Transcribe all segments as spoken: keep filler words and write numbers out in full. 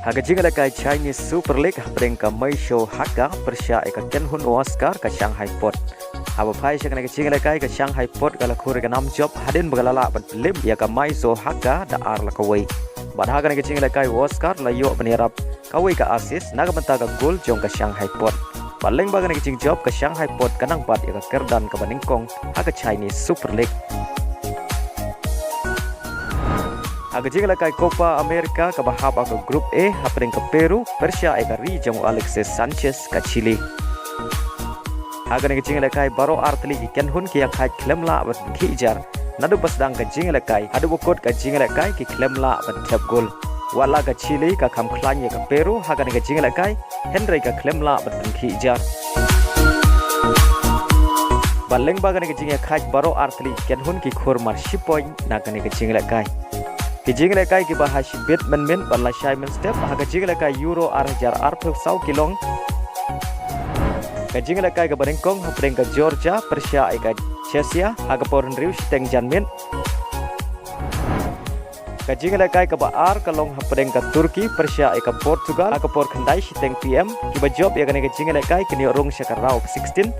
Ha ka jingïalehkai Chinese Super League hapdeng ka Meisho Hakka pyrshah ïa ka Kenhun Oscar ka Shanghai Pot. Haba phai sha kane ka jingïalehkai ka Shanghai Pot ka la khur ïa ka nam jop hadien ba ka la lah ban pynlip ïa ka Meisho Hakka da ar la kawei. Bad ha kane ka jingïalehkai Oscar la ïoh ban ïarap kawei ka assist na ka bynta ka gol jong ka Shanghai Pot. Bad lyngba kane ka jingjop ka Shanghai Pot ka nang bat ïa ka kyrdan kaba nyngkong ha ka Chinese Super League. Ha ka jingïalehkai Copa America kaba hap ha ka Group A hapdeng ka Peru pyrshah ïa ka ri jong u Alexis Sanchez ka Chile. Ha kane ka jingïalehkai baroh ar tylli ki Kenhun ki ïakhaid khlem lah ban pynkhih jar. Naduh ba sdang ka jingïalehkai haduh ba kut ka jingïalehkai ki khlem lah ban thep gol. Watla ka Chile ka kham khlaiñ ïa ka Peru ha kane ka jingïalehkai hynrei ka khlem lah ban pynkhih jar. Bad lyngba kane ka jingïakhaid baroh ar tylli ki Kenhun ki khur mar shi point na kane ka jingïalehkai. Ki jingïalehkai kiba ha shibit mynmiet bad lashai mynstep ha ka jingïalehkai Euro ar hajar arphew saw ki long ka jingïalehkai kaba nyngkong hapdeng ka Georgia pyrshah ïa ka Czechia ha ka por hynriew shiteng janmiet. Ka jingïalehkai kaba ar ka long hapdeng ka Turkey pyrshah ïa ka Portugal ha ka por khyndai shiteng P M. Kiba jop ïa kane ka jingïalehkai kin ïoh rung sha ka round of sixteen.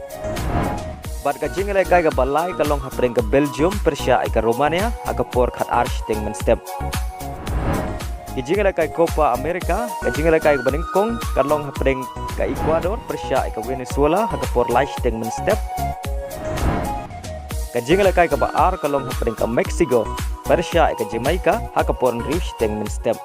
Bad ka jingïalehkai kaba lai ka long hapdeng ka Belgium pyrshah ïa ka Romania ha ka por khatar shiteng mynstep. Ki jingïalehkai Copa America, ka jingïalehkai kaba nyngkong ka long hapdeng ka Ecuador pyrshah ïa ka Venezuela ha ka por lai shiteng mynstep. Ka jingïalehkai kaba ar ka long hapdeng ka Mexico pyrshah ïa ka Jamaica ha ka por hynriew shiteng mynstep.